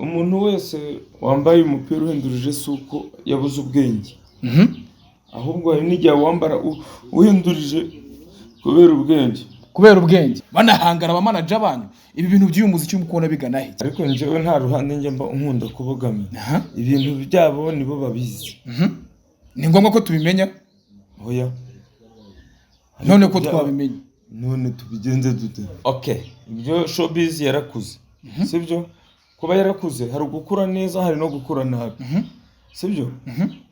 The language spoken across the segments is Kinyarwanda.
Umuntu wese wambaye umupira uhindurije si uko yabuze ubwenge, ahubwo hari n'igihe wambara uhindurije kubera ubwenge. Kubera ubwenge banahangara abamanaja banyu. Ibi bintu by'uyu muziki uri kubona bigana he? Ariko njyewe nta ruhande njya mba nkunda kubogamira. Ibintu byabo nibo babizi. Ni ngombwa ko tubimenya? Oya. None ko twabimenya? None tubigenze dute? Okay, ibyo showbiz yarakuze, sibyo? Kuba yarakuze, hari ugukura neza, hari no gukura nabi, sibyo?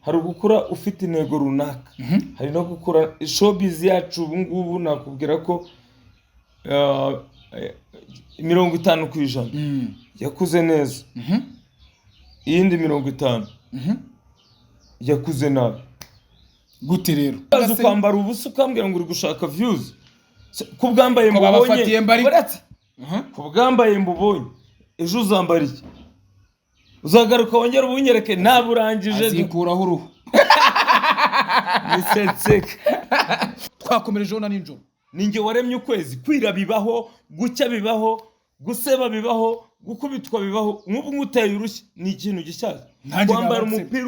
Hari ugukura ufite intego runaka, hari no gukura. Showbiz yacu ubu ngubu nakubwira ko 50% yakuze neza, iyindi 50 yakuze nabi. Gute rero? Ukaza ukambara ubusa ukambwira ngo uri gushaka views. Ko ubwambaye Ko mbubonye babafatiye mbari- Uretse, ko ubwambaye mbubonye, ejo uzambara iki? Uzagaruka wongere ubunyereke nawe urangije. Azikuraho uruhu. Nisetseka. Twakomerejeho na nijoro. Ninjye waremye ukwezi. Kwira bibaho, gucya bibaho, guseba bibaho, gukubitwa bibaho. Nk'ubu nguteye urushyi ni ikintu gishyashya. Nanjye Kwambara naba nseba. umupira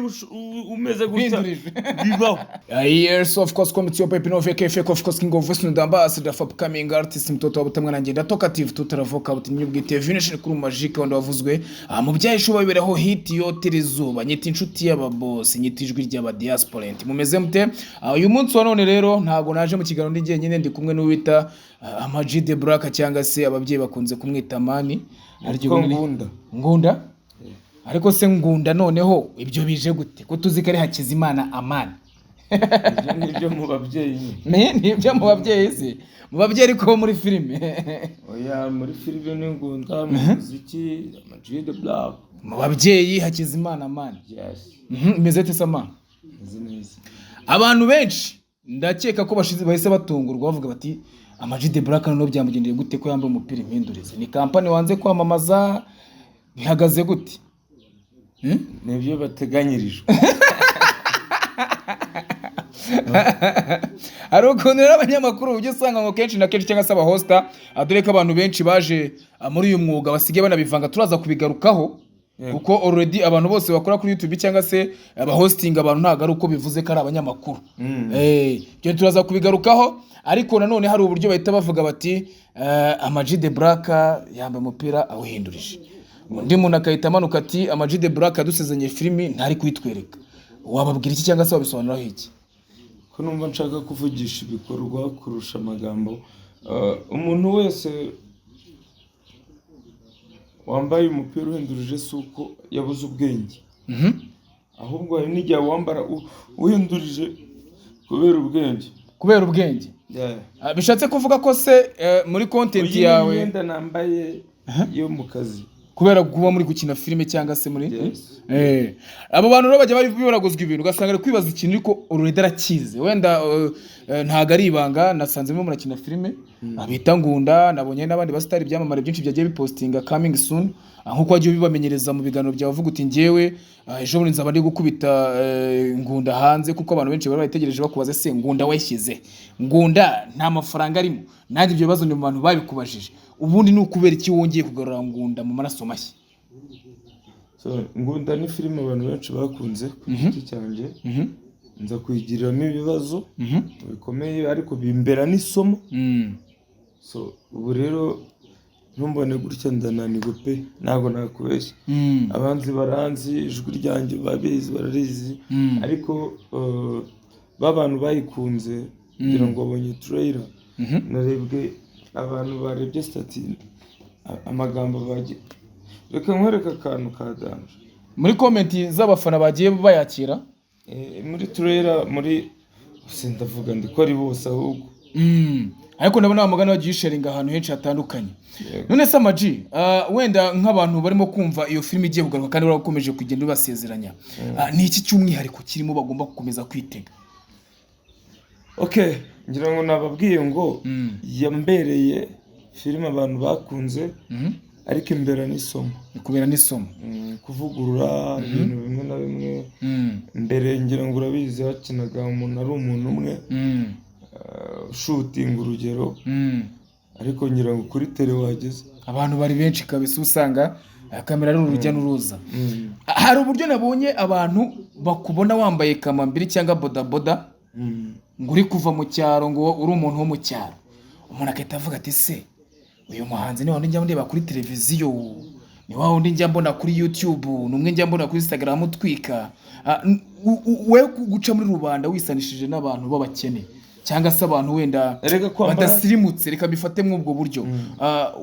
umeze gutya Mpindurije. bibaho. Yes, of course, come to your Pepe Nove KFK, of course, King of West, the ambassador for upcoming artist, mtoto wa Butamwa nanjye talkative tutaravuka buti nyubwite Vination kuri Magic wanda wavuzwe mu byahisho biberaho hit yotera izuba, nyita inshuti y'ababoss, nyita ijwi ry'aba diasporent. Mumeze mute? Uyu munsi wa none rero ntago naje mu kiganiro ndi jyenyine, ndi kumwe n'uwita Ama-G The Black, cyangwa se ababyeyi bakunze kumwita Amani. Aryo Yitwa ubundi ni- Ngunda. Ngunda. Ariko se Ngunda noneho ibyo bije gute, ko tuzi ko ari Hakizimana Amani? Ibyo ni ibyo mu babyeyi nyine. Ni ibyo mu babyeyi se? Mu babyeyi, ariko bo muri filime? Oya, muri filime ni Ngunda, mu muziki Ama-G The Black. Mu babyeyi Hakizimana Amani. Yes. Meze te sama? Meze neza. Abantu benshi ndakeka ko bashize bahise batungurwa, bavuga bati: "Ama-G The Black noneho byamugendeye gute ko yambaye umupira impindurize? Ni kampani wanze kwamamaza? Bihagaze gute?" Hmm? Nibyo bateganyirijwe. Hari ukuntu rero abanyamakuru ujya usanga ngo kenshi na kenshi, cyangwa se abahosta, dore ko abantu benshi baje muri uyu mwuga basigaye banabivanga, turaza kubigarukaho. Kuko already abantu bose bakora kuri YouTube cyangwa se abahosting abantu ntabwo ari uko bivuze ko ari abanyamakuru. Ibyo turaza kubigarukaho, ariko nanone hari uburyo bahita bavuga bati: "Ama-G The Black yambaye umupira awuhindurije." Undi muntu agahita amanuka ati: "Ama-G The Black yadusezanye filimi ntari kuyitwereka." Wababwira iki cyangwa se wabisobanuraho iki? Ko numva nshaka kuvugisha ibikorwa kurusha amagambo. Umuntu wese wambaye umupira uhindurije si uko yabuze ubwenge, ahubwo hari n'igihe wambara uhindurije kubera ubwenge. Kubera ubwenge. Bishatse kuvuga ko se muri content Iyi ni yawe imyenda nambaye yo mu kazi. Kubera kuba muri gukina filime cyangwa se muri Yes. Abo bantu rero bajya bibaraguzwa ibintu, ugasanga ari kwibaza ikintu ariko already arakizi. Wenda ntago ari ibanga, nasanzemo murakina filime abita Ngunda, nabonye n'abandi basitari, ibyamamare byinshi byagiye bipostinga "coming soon". Nkuko wagiye ubibamenyereza mu biganiro byawe, uvuga uti: "Njyewe ejo bundi nzaba ndi gukubita Ngunda hanze," kuko abantu benshi bari bayitegereje bakubaza: "Se Ngunda wayishyize? Ngunda nta mafaranga arimo?" Nanjye ibyo bibazo ni mu bantu babikubajije. Ubundi ni ukubera iki wongeye kugarura Ngunda mu maraso mashya? So, Ngunda ni filime abantu benshi bakunze ku giti cyanjye, nza kuyigiriramo ibibazo bikomeye, ariko bimbera n'isomo. So ubu rero ntumbone gutya, ndananiwe pe, ntabwo nakubeshya. Abanzi baranzi, ijwi ryanjye babizi, bararizi. Ariko ba bantu bayikunze, kugira ngo babonye trailer, narebwe abantu barebye status, amagambo bagiye. Reka nkwereke akantu ka danger. Muri comment z'abafana bagiye bayakira. Muri trailer, muri sindavuga ndi ko ari bose ahubwo. Ariko ndabona wa mugani wagiye usharinga ahantu henshi hatandukanye. Yego. None se Ama-G, wenda nk'abantu barimo kumva iyo filime igiye kugaruka kandi barakomeje kugenda ubasezeranya, ni iki cy'umwihariko kirimo bagomba gukomeza kwitega? Okay, ngira ngo nababwiye ngo yambereye filime abantu bakunze, ariko imbere n'isomo. Kubera n'isomo. Kuvugurura ibintu bimwe na bimwe. Mbere ngira ngo urabizi, hakinaga umuntu ari umuntu umwe, shooting urugero, ariko ngira ngo kuri tele wageze abantu bari benshi kabisa, usanga Kamera ari urujya n'uruza. Hari uburyo nabonye abantu bakubona wambaye kamambiri cyangwa bodaboda, ngo uri kuva mu cyaro, ngo uri umuntu wo mu cyaro, umuntu agahita avuga ati: "Se uyu muhanzi ni wa wundi njya ndeba kuri televiziyo, ni wa wundi njya mbona kuri YouTube, ni umwe njya mbona kuri Instagram utwika?" We guca muri rubanda wisanishije n'abantu b'abakene cyangwa se abantu wenda Erega kwambara- badasirimutse, reka bifate muri ubwo buryo.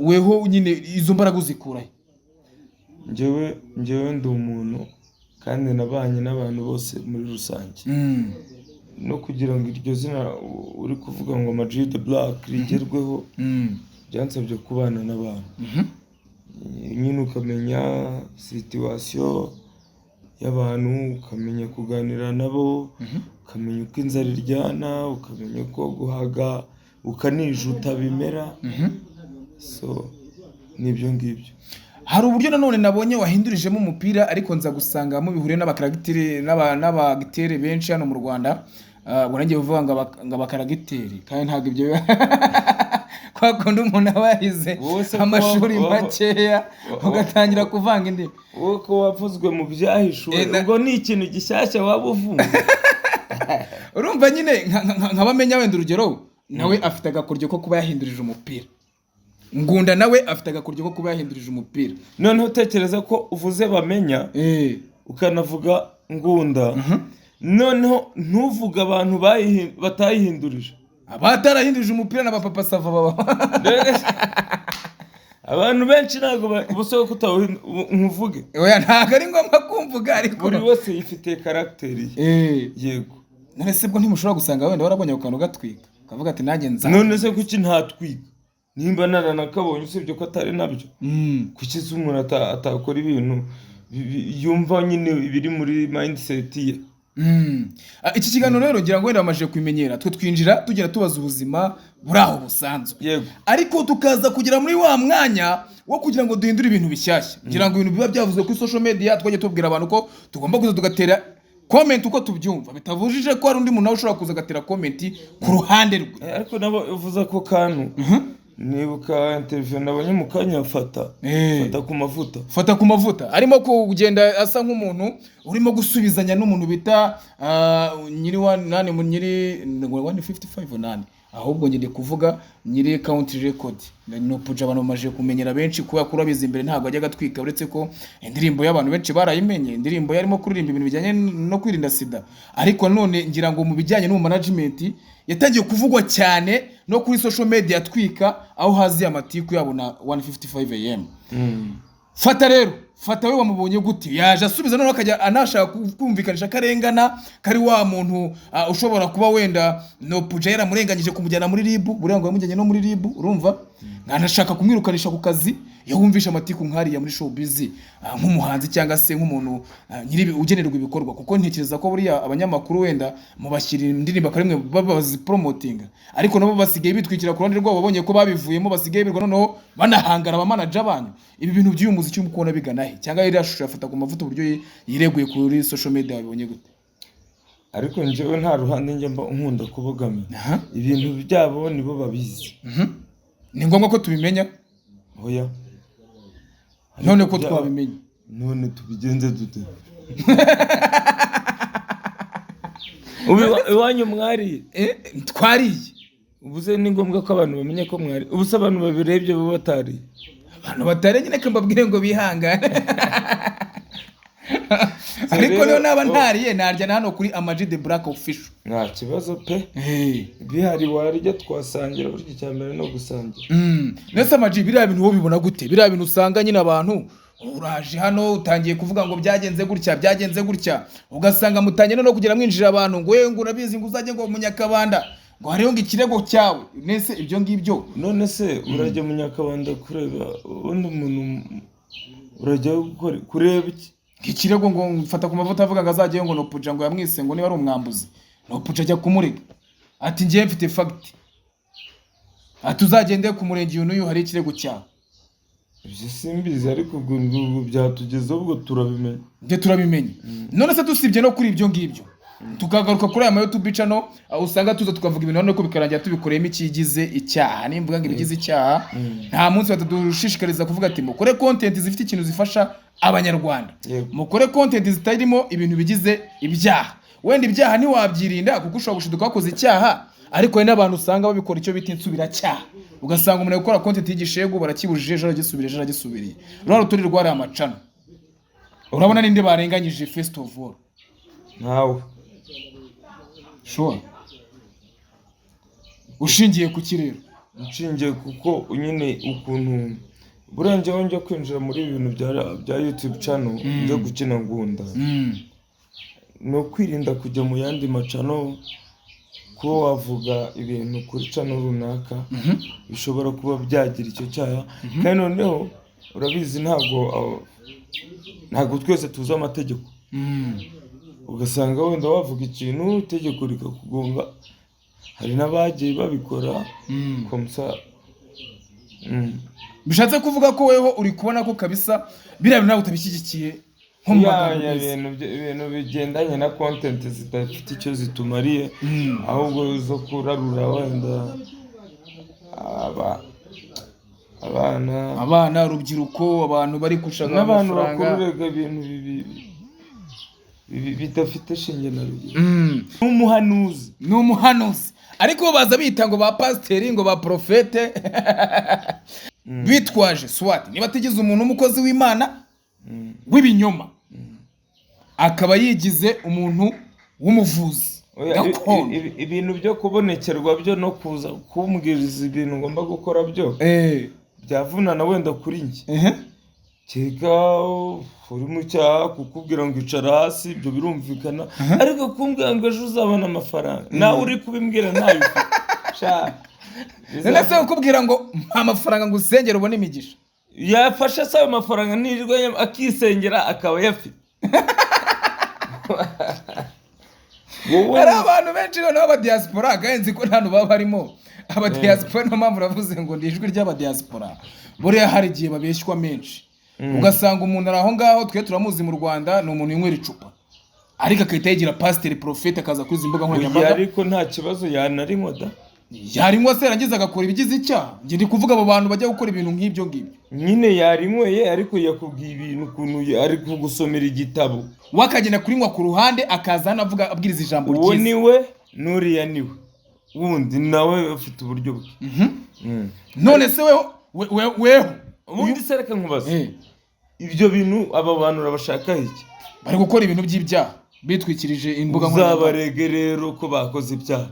Weho nyine izo mbaraga uzikurahe? Njyewe ndi umuntu kandi nabanye n'abantu bose muri rusange. No kugira ngo iryo zina uri kuvuga ngo Ama G The Black rigerweho, byansabye kubana n'abantu nyine, ukamenya situation y'abantu, ukamenya kuganira nabo, ukamenya uko inzara iryana, ukamenya uko guhaga ukanijuta bimera. So nibyo ngibyo. Hari uburyo nanone nabonye wahindurijemo umupira, ariko nza gusanga mubihuriye n'abakaragiteri n'abagitere benshi hano mu Rwanda. Ubwo nagiye kuvuga ngo abakaragiteri, kandi ntabwo ibyo, kwa kundi umuntu aba yarize Wowe se ko amashuri makeya, ugatangira kuvanga indimi. Wowe ko wavuzwe mu byahishuwe, ubwo ni ikintu gishyashya waba uvumva? Urumva nyine nka Bamenya wenda urugero, nawe afite agakoryo ko kuba yahindurije umupira. Ngunda nawe afite agakoryo ko kuba yahindurije umupira. Noneho utekereza ko uvuze Bamenya, ukanavuga Ngunda, noneho ntuvuge abantu batayihindurije. Abatarahindurije umupira na ba Papa Sava baba. Abantu benshi ntabwo ubuse ko nkuvuge? Oya, ntabwo ari ngombwa kumvuga, ariko Buri wese yifitiye caractère ye. Yego. None se bwo ntimushobora gusanga wenda warabonye ako kantu gatwika, ukavuga ati: "Nanjye nza"? None se kuki ntatwika nimba naranakabonye, usibye ko atari nabyo? Kuki se umuntu atakora ibintu yumva nyine biri muri mindset ye? Iki kiganiro rero ngira ngo wenda bamaze kubimenyera, twe twinjira tugera tubaza ubuzima buri aho busanzwe, ariko tukaza kugera muri wa mwanya wo kugira ngo duhindure ibintu bishyashya, kugira ngo ibintu biba byavuzwe kuri social media, twajya tubwira abantu ko tugomba kuza tugatera comment uko tubyumva, bitavujije ko hari undi muntu nawe ushobora kuza agatera comment ku ruhande rwe. Ariko nabo uvuze ako kantu, nibuka interview nabonye mu kanya Fata Fata ku Mavuta. Fata ku Mavuta arimo kugenda asa nk'umuntu urimo gusubizanya n'umuntu bita nyiri wa nani mu nyiri 155 nani, ahubwo njye ndi kuvuga nyiri Country Record Noopja. Abantu bamaze kumenyera benshi kuba kurabiza imbere, ntabwo ajya agatwika, uretse ko indirimbo y'abantu benshi barayimenye, indirimbo yarimo kuririmba ibintu bijyanye no kwirinda sida. Ariko none ngira ngo mu bijyanye n'ubu management yatangiye kuvugwa cyane no kuri social media atwika, aho haziye amatiku yabo na 155 AM. Fata rero, Fata we wamubonye gute? Yaje asubiza, noneho akajya anashaka kumvikanisha akarengana kari wa muntu, ushobora kuba wenda Noopja yaramurenganyije kumujyana muri RIB, buriya ngo yamujyanye no muri RIB, urumva nkanashaka kumwirukanisha ku kazi. Iyo wumvishe amatiku nk'ariya muri showbiz, nk'umuhanzi cyangwa se nk'umuntu nyiri ugenerwa ibikorwa, kuko ntekereza ko buriya abanyamakuru wenda mubashyira indirimbo akarimwe baba baziporomotinga, ariko nabo basigaye bitwikira ku ruhande rwabo, babonye ko babivuyemo, basigaye birwa noneho banahangara abamanaja banyu. Ibi bintu by'uyu muziki uri kubona bigana he? Cyangwa iriya shusho yafata ku Mavuta, uburyo yireguye kuri social media, wabibonye gute? Ariko njyewe nta ruhande njya mba nkunda kubogamira. Ibintu byabo nibo babizi. Ni ngombwa ko tubimenya? Oya. None ko Ariko twabimenya? None tubigenze dute? Ubu iwanyu mwariye? Twariye. Ubu se ni ngombwa ko abantu bamenya ko mwari? Ubu se abantu babirebye baba batariye? Abantu batari nyine, ko mbabwire ngo bihangane, ariko niyo naba ntariye, narya na hano kuri Ama G The Black Official. Nta kibazo pe. Bihari warya, twasangira. Burya icya mbere ni ugusangira. Ndetse Ama G, biriya bintu wowe ubibona gute? Biriya bintu usanga nyine abantu uraje hano utangiye kuvuga ngo byagenze gutya, byagenze gutya, ugasanga mutangiye no kugera mwinjira abantu ngo we ngo urabizi, ngo uzajye ngo mu Nyakabanda, ngo hariho ngo ikirego cyawe. Nese ibyo ngibyo? None se urajya mu Nyakabanda kureba ubundi umuntu, urajya kureba iki? Ikirego, ngo mfata ku Mavuta avuga ngo azajyayo, ngo Noopja ngo yamwise ngo niba ari umwambuzi, Noopja ajya kumurega, ati: "Ngiye mfite fact," ati: "Uzagende ku murenge uyu n'uyu, hari ikirego cyawe." Ibyo simbizi, ariko ubwo ngubwo byatugezeho, ubwo turabimenya. Ibyo turabimenya. None se dusibye no kuri ibyo ngibyo Tukagaruka kuri aya ma YouTube channel, usanga tuza tukavuga ibintu hano, ariko bikarangira tubikoreyemo ikigize icyaha. Nimvuga ngo ibigize icyaha, nta munsi batadushishikariza kuvuga ati mukore content zifite ikintu zifasha Abanyarwanda, mukore content zitarimo ibintu bigize ibyaha. Wenda ibyaha ntiwabyirinda, kuko ushobora gushiduka wakoze icyaha, ariko hari n'abantu usanga babikora icyo bita insubiracyaha, ugasanga umuntu ari gukora content y'igishegu, barakibujije, ejo aragisubira, ejo aragisubiriye. Ruriya rutonde rwari amacano, urabona ninde barenganyije first of all? Ntawe. Sure? Ushingiye ku kirero? Nshingiye kuko nyine ukuntu buriya njyewe njya kwinjira muri ibi bintu bya YouTube channel, njya gukina Ngunda, ni ukwirinda kujya mu yandi ma channel, kuba wavuga ibintu kuri channel runaka bishobora kuba byagira icyo cyaha. Kandi noneho urabizi, ntabwo twese tuzi amategeko, ugasanga wenda wavuga ikintu itegeko rikakugonga. Hari n'abagiye babikora komsa. Bishatse kuvuga ko weho uri kubona ko kabisa biriya bintu ntabwo utabishyigikiye nko mu magambo Ya, meza. ibintu bigendanye na content zidafite icyo zitumariye, ahubwo zo kurarura wenda abana, Abana, urubyiruko, abantu bari gushaka n'abantu amafaranga. bakuru rega, ibintu bidafite shinge na rugero. N'umuhanuzi. Ni umuhanuzi, ariko bo baza bita ngo ba pasiteri, ngo ba porofete, bitwaje swati niba atigize umuntu w'umukozi w'Imana w'ibinyoma, akaba yigize umuntu w'umuvuzi Oya, gakondo. Ibintu byo kubonekerwa byo no kuza kumbwiriza ibintu ngomba gukora byo byavunana wenda kuri njye. Kereka uri mu cyaha, kukubwira ngo icara hasi, ibyo birumvikana, ariko kumbwira ngo ejo uzabona amafaranga, nawe uri kubimbwira ntayo ufite. Sha, None se kukubwira ngo mpa amafaranga ngo usengere ubone imigisha? Yafashe se ayo mafaranga ntirirwa akisengera akaba ayafite? Wowe. Hari abantu benshi noneho abadiaspora, kandi nzi ko nta hantu baba barimo abadiaspora, niyo mpamvu navuze ngo ni ijwi ry'abadiaspora. Buriya hari igihe babeshywa menshi, ugasanga umuntu ari aho ngaho, twe turamuzi mu Rwanda, ni umuntu winywera icupa, ariko agahita yigira pasiteri, porofete, akaza kuri izi mbuga Oya, nkoranyambaga. Ariko nta kibazo yanarinywa da. Yarinywa se yarangiza agakora ibigize icyaha? Njye ndi kuvuga abo bantu bajya gukora ibintu nk'ibyo ngibyo. Nyine yarinyweye, ariko yakubwiye ibintu ukuntu ari kugusomera igitabo. We akagenda kurinywa ku ruhande, akaza hano avuga, abwiriza ijambo Uwo ryiza. ni we, n'uriya ni we wundi nawe afite uburyo bwe. None se weho weho Ubundi se reka nkubaze, ibyo bintu aba bantu urabashakaho iki? Bari gukora ibintu by'ibyaha bitwikirije imbuga nkoranyambaga. Uzabarege rero ko bakoze ibyaha,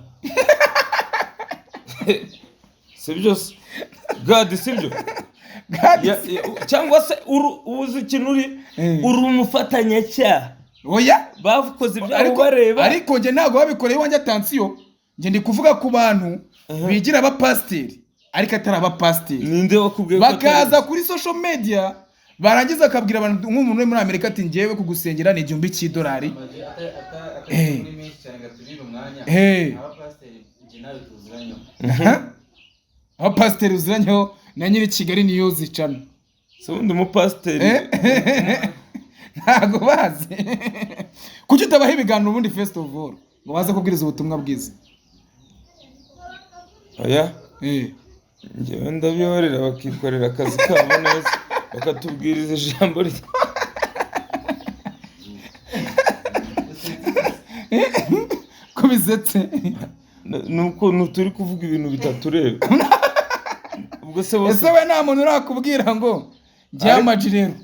si byo se gadi? Si byo? Cyangwa se uzi ikintu uri uri umufatanyacyaha. Oya. Bakoze ibyaha Ariko ubareba. Ariko njye ntabwo babikoreye iwanjye, attention, njye ndi kuvuga ku bantu bigira abapasiteri ariko atari abapasiteri. Ninde wakubwiye ko atari- Bakaza kuri social media, barangiza akabwira abantu, nk'umuntu uri muri Amerika, ati ngewe kugusengera ni $1000. Atari muri menshi cyane ngo aturire umwanya. Abapasiteri njye nawe tuziranyeho. Abapasiteri uziranyeho na nyiri Kigali niyo zicana. Se ubundi umupasiteri Ntago bazi. Kuki utabaha ibiganiro ubundi first of all, ngo baze kubwiriza ubutumwa bwiza? Oya, njyewe ndabihorera, bakikorera akazi kabo neza, bakatubwiriza ijambo rye. Ko bizetse? Nuko turi kuvuga ibintu bitatureba ubwo se bose. Ese we nta muntu urakubwira ngo njyewe amaji rero,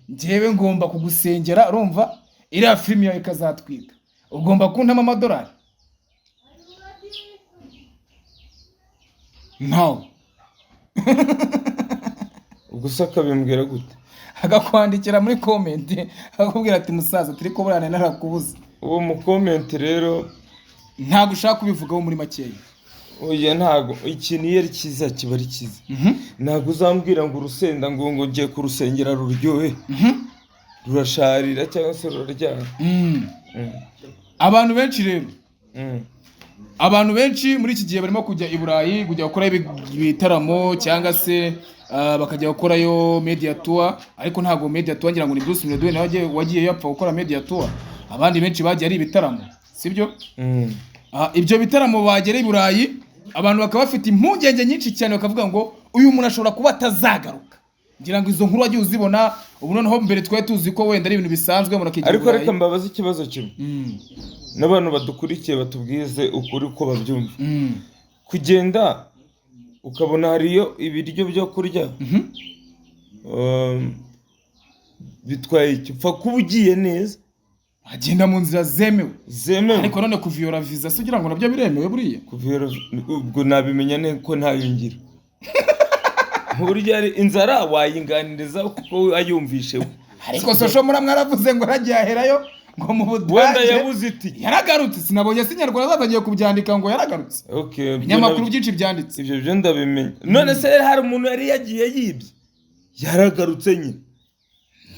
njyewe ngomba kugusengera, urumva iriya filimi yawe ikazatwika, ugomba kuntama amadolari? Ntawe? Ubwo se akabimbwira gute? Akakwandikira muri comment, akakubwira ati musaza, turi kuburana narakubuze. Uwo mu comment rero. Ntabwo ushaka kubivugaho muri makeya? Oya, ntago. Ikintu iyo ari cyiza kiba ari cyiza. Ntabwo uzambwira ngo urusenda ngo ngiye kurusengera ruryohe, rurasharira cyangwa se ruraryana. Abantu benshi rero, abantu benshi muri iki gihe barimo kujya i Burayi kujya gukora ibitaramo, cyangwa se bakajya gukorayo media tour, ariko ntabwo media tour, ngira ngo ni Bruce Melody nawe wagiye yapfa gukora media tour, abandi benshi bagiye ari ibitaramo. Sibyo? Ibyo bitaramo bagera i Burayi, abantu bakaba bafite impungenge nyinshi cyane, bakavuga ngo uyu muntu ashobora kuba atazagaruka. Ngira ngo izo nkuru wagiye uzibona. Ubu noneho mbere twari tuzi ko wenda ari ibintu bisanzwe, umuntu akigira i Ariko Burayi. reka mbabaze ikibazo kimwe, n'abantu badukurikiye batubwize ukuri uko babyumva. Kugenda ukabona hariyo ibiryo byo kurya, bitwaye iki? Upfa kuba ugiye neza. Agenda mu nzira zemewe. Zemewe. Ariko none kuviyora visa se ugira ngo nabyo biremewe buriya? Kuviyora, ubwo nabimenya ne ko ntayo ngira? Burya ari inzara wayinganiriza kuko ayumvishe we. Ariko social mura mwaravuze ngo aragiye aherayo ngo mu Wenda Budage. yabuze itike. Yaragarutse, sinabonye se Inyarwanda zatangiye kubyandika ngo yaragarutse? Okay, ibyo Ibinyamakuru byinshi byanditse. Ibyo byo ndabimenya. None se hari umuntu yari yagiye yibye, yaragarutse nyine?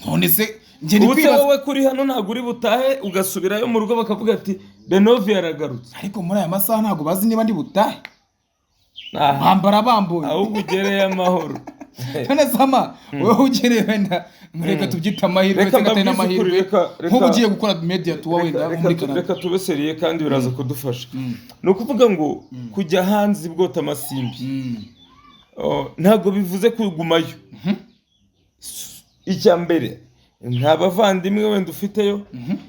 None se njye ndi Ubu se kwibaza. wowe kuri hano ntabwo uri butahe ugasubirayo mu rugo bakavuga ati "Benovi yaragarutse"? Ariko muri aya masaha ntabwo bazi niba ndi butahe. Aha, Bambara bambuye. ahubwo ugereyo amahoro. None sama wowe ugereye, wenda reka tubyite amahirwe Reka cyangwa atari mbabwize ukuri, n'amahirwe, reka nk'ubu ugiye gukora media tour wenda Reka- muri reka Canada. Reka tube sérieux kandi biraza kudufasha. Ni ukuvuga ngo kujya hanze bwota amasimbi, oh, ntabwo bivuze kugumayo. Icya mbere, nta bavandimwe wenda ufiteyo.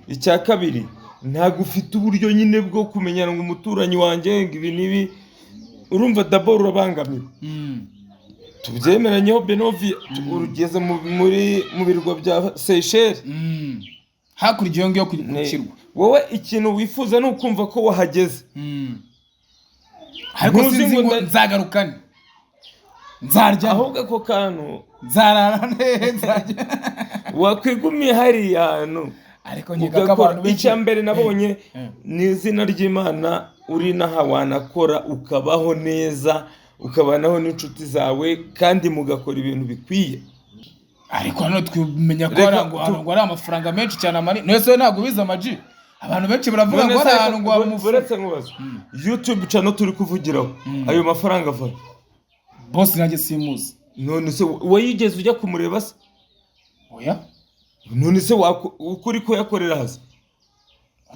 Icya kabiri, ntabwo ufite uburyo nyine bwo kumenya ngo umuturanyi wanjye ngo ibi n'ibi. Urumva d'abord urabangamiwe. Tubyemeranyeho, Benovi, urugeze mu birwa bya Seychelles. Hakurya iyo ngiyo ku kirwa. Wowe ikintu wifuza ni ukumva ko wahageze. Ariko Ntuzi sinzi ngo ngo nzagarukane, nzarya, Ahubwo ako kantu nzarara nzarya. wakwigumiye hariya hantu Ariko nkeka ko ugakora. abantu benshi Icya mbere nabonye ni izina ry'Imana. Uri n'aha wanakora ukabaho neza, ukabanaho n'inshuti zawe kandi mugakora ibintu bikwiye. Ariko hano twimenya ko Reka hari ngo ahantu ngo hari amafaranga menshi cyane amani. None se ntabwo ubizi amaji? Abantu benshi baravuga None ngo se hari ahantu ngo uretse nkubaze, YouTube channel turi kuvugiraho, ayo mafaranga ava? Boss nanjye simuzi. None se wayigeze ujya kumureba se? Oya. None se uko uri kuyakorera hasi?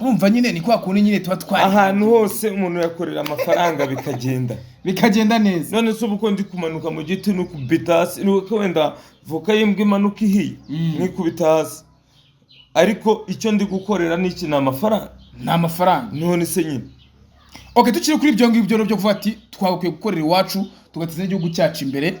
Urumva nyine ni kwa kundi nyine tuba twari Ahantu hose umuntu yakorera amafaranga bikagenda. Bikagenda neza. None se ubu ko ndi kumanuka mu giti nukubita hasi, nuko wenda voka y'imbwa imanuka ihiye, nkikubita hasi, ariko icyo ndi gukorera ni iki? Ni amafaranga. Ni amafaranga. None se nyine. Ok, tukiri kuri ibyo ngibyo rero byo kuvuga ati twagakwiye gukorera iwacu tugateza igihugu cyacu imbere.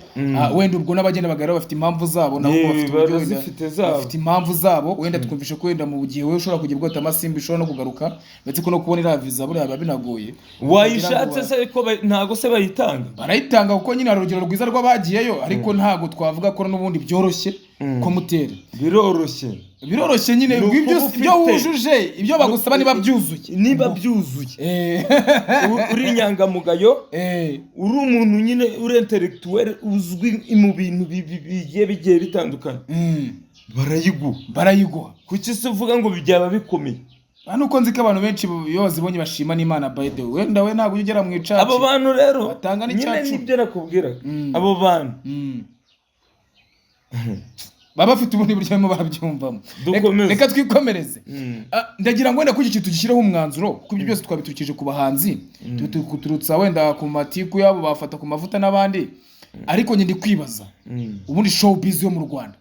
Wenda ubwo n'abagenda bagarura bafite impamvu zabo nabo, bafite uburyo wenda Barazifite zabo. Bafite impamvu zabo. Wenda twumvishe ko wenda mu gihe wowe ushobora kujya bwota amasimbi, ushobora no kugaruka, ndetse ko no kubona iriya viza buriya biba binagoye. Wayishatse se ko ntago se bayitanga? Barayitanga, kuko nyine hari urugero rwiza rw'abagiyeyo, ariko ntabwo twavuga ko n'ubundi byoroshye ko mutera. Biroroshye. Biroroshye nyine. Ni ibyo ukuba ibyo wujuje, ibyo bagusaba niba byuzuye. Niba byuzuye, uri inyangamugayo, uri umuntu nyine uri intellectuel, uzwi mu bintu bigiye bitandukanye, barayiguha. Barayiguha. Kuki se uvuga ngo byaba bikomeye? Hano uko nzi ko abantu benshi iyo bazibonye bashima n'Imana. By the way, wenda we ntabwo ujya ugera mu icaci. Abo bantu rero Batanga nyine n'icyacu. nibyo nakubwiraga, abo bantu Baba bafite ubundi buryo barimo barabyumvamo. Dukomeze. Reka twikomereze. Ndagira ngo wenda kuri iki kintu tugishyireho umwanzuro, kuko ibyo byose twabiturukije ku bahanzi, tuturutsa wenda ku matiku yabo bafata ku mavuta n'abandi. Ariko njye ndi kwibaza, ubundi showbiz yo mu Rwanda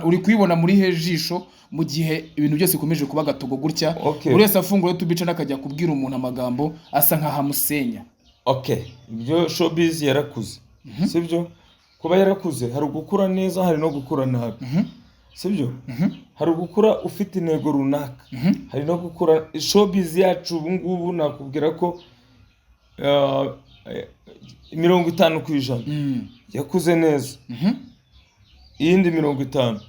uri kuyibona muri he jisho, mu gihe ibintu byose bikomeje kuba gatogo gutya, buri wese afungura YouTube channel akajya kubwira umuntu amagambo asa nkaho amusenya? Okay, ibyo showbiz yarakuze, sibyo? Kuba yarakuze, hari ugukura neza, hari no gukura nabi, sibyo? Hari ugukura ufite intego runaka, hari no gukura. Showbiz yacu ubu ngubu nakubwira ko 50% yakuze neza, iyindi 50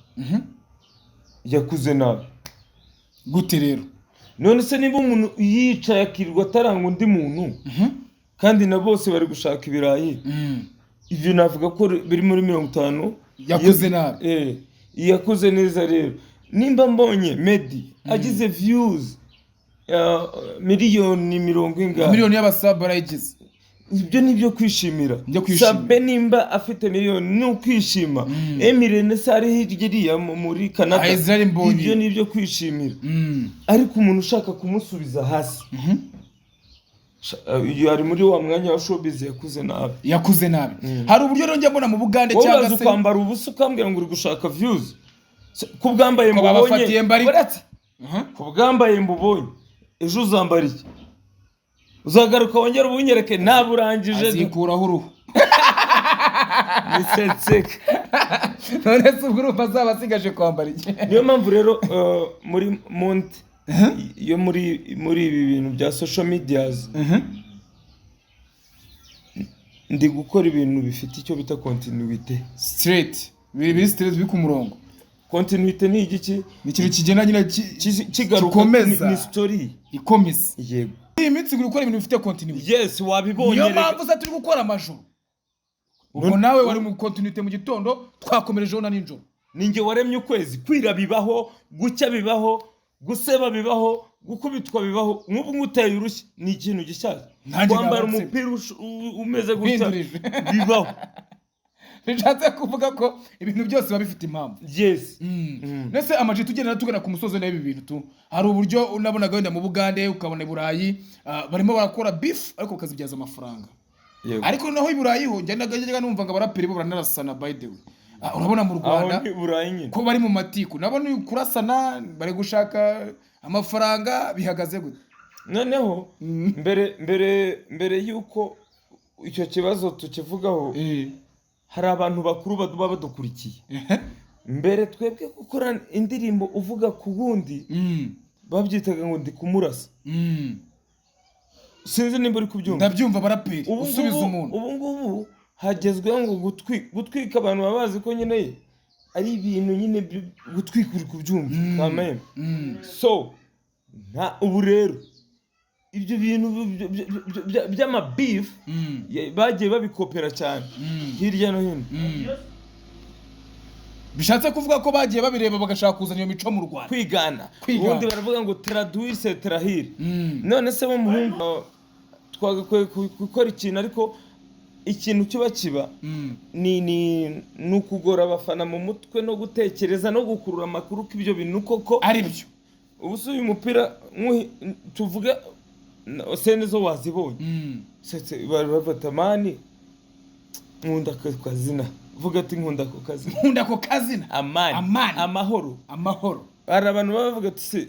yakuze nabi. Gute rero? None se niba umuntu yicaye akirirwa ataranga undi muntu, kandi na bose bari gushaka ibirayi, ibyo navuga ko biri muri 50 Yakuze nabi. Yakuze neza rero, nimba mbonye Meddy agize views miliyoni mirongo ingahe, Miliyoni y'abasabu barayigize. Ibyo ni ibyo kwishimira. Ibyo kwishimira. Sabe nimba afite miliyoni ni ukwishima. Emirene se ari hirya iriya muri Canada. Ah, Israel Mbonyi. Ibyo ni ibyo kwishimira. Ariko umuntu ushaka kumusubiza hasi, iyo ari muri wa mwanya wa showbiz yakuze nabi. Yakuze nabi. Hari uburyo rero njya mbona mu Bugande Wowe cyangwa uraza se ukambara ubusa, ukambwira ngo uri gushaka views. Ku bwambaye Ko mbubonye babafatiye mbari- Uretse, ku bwambaye mbubonye, ejo uzambara iki? Uzagaruka wongere ubunyereke nawe urangije. Azikuraho uruhu. Nisetseka. None se ubwo urumva azaba asigaje kwambara iki? Niyo mpamvu rero muri monde yo muri ibi bintu bya social medias, ndi gukora ibintu bifite icyo bita continuité. Straight, biri straight, biri ku murongo. Continuité ni igiki? Ni ikintu kigenda nyine Kigaruka. Gikomeza. Ni story. Ikomeza. Yego. Iyi minsi uri gukora ibintu bifite continuity. Yes, wabibonye. Niyo Rega. mpamvu se turi gukora amajoro. Ubwo nawe wari mu continuité mu gitondo, twakomerejeho na nijoro. Ninjye waremye ukwezi. Kwira bibaho, gucya bibaho, guseba bibaho, gukubitwa bibaho. Nk'ubu nguteye urushyi ni ikintu gishyashya. Nanjye Kwambara naba nseba. umupira umeze gutya Mpindurije. bibaho. Bishatse kuvuga ko ibintu byose biba bifite impamvu. Yes. Ndetse Ama G, tugenda tugana ku musozi n'ibi bintu tu, hari uburyo unabonaga wenda mu Bugande, ukabona i Burayi, barimo barakora beef ariko bakazibyaza amafaranga. Yego. Ariko noneho i Burayi ho njya numva ngo abaraperi bo baranarasana. By the way, urabona mu Aho Rwanda ni Burayi nyine. ko bari mu matiku, nabo ni kurasana, bari gushaka amafaranga. Bihagaze gute? Noneho mbere y'uko icyo kibazo tukivugaho, hari abantu bakuru baba badukurikiye. Mbere twebwe gukora indirimbo uvuga ku wundi babyitaga ngo ndi kumurasa. Sinzi nimba uri kubyumva. Ndabyumva, abaraperi Ubu usubiza ngubu umuntu. Ubu ngubu hagezweho ngo gutwika, abantu baba bazi ko nyine ari ibintu nyine gutwika, uri kubyumva kameme. So nta ubu rero ibyo bintu by'amabeef bagiye babikopera cyane hirya no hino. Bishatse kuvuga ko bagiye babireba bagashaka kuzana iyo mico mu Rwanda. Kwigana. Kwigana. Ubundi baravuga ngo traduire c'est trahir. None se w'umuhungu, twagakwiye gukora ikintu, ariko ikintu kiba ni ukugora abafana mu mutwe no gutekereza no gukurura amakuru ko ibyo bintu koko Ari byo. Ubu se uyu mupira tuvuge scène zo wazibonye. Setse bari bafata mani, nkunda ako kazina, vuga ati nkunda ako kazina. Nkunda ako kazina. Amani. Amani. Amahoro. Amahoro. Hari abantu baba bavuga ati se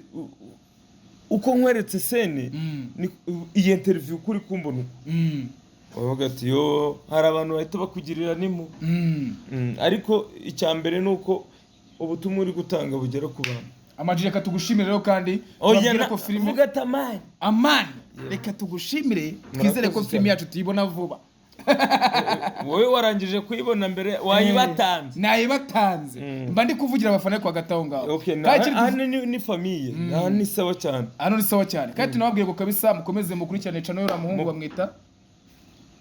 uko nkweretse scène ni iyi interview uko uri kumbona uko, bavuga ati yo, hari abantu bahita bakugirira n'impuhwe. Ariko icya mbere ni uko ubutumwa uri gutanga bugera ku bantu. Ama G, reka tugushimire rero kandi Oya, tubabwire ko filime vuga ati amani. Amani. Reka tugushimire, twizere ko Murakoze filime cyane. yacu tuyibona vuba. Wowe warangije kuyibona mbere, wayibatanze. Nayibatanze. Mba ndi kuvugira abafana kwa hagati aho ngaho. Okay, Kandi ikindi hano ni famille, hano ni sawa cyane. Hano ni sawa cyane, kandi tunababwire ngo kabisa mukomeze mukurikirane channel y'uriya muhungu bamwita,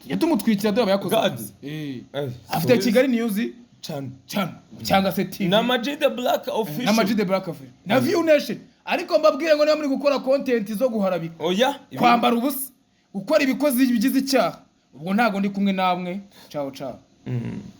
tujya tumutwikira, dore aba yakoze God. akazi. Eh, Afite Kigali News cyane. Channel cyangwa se TV. Na Ama G The Black Official. Na Ama G The Black Official na View Nation. Ariko mbabwire ngo niba muri gukora content zo guharabika, Oya, kwambara ubusa, gukora ibikozi bigize icyaha, ubwo ntabwo ndi kumwe namwe. Ciao ciao.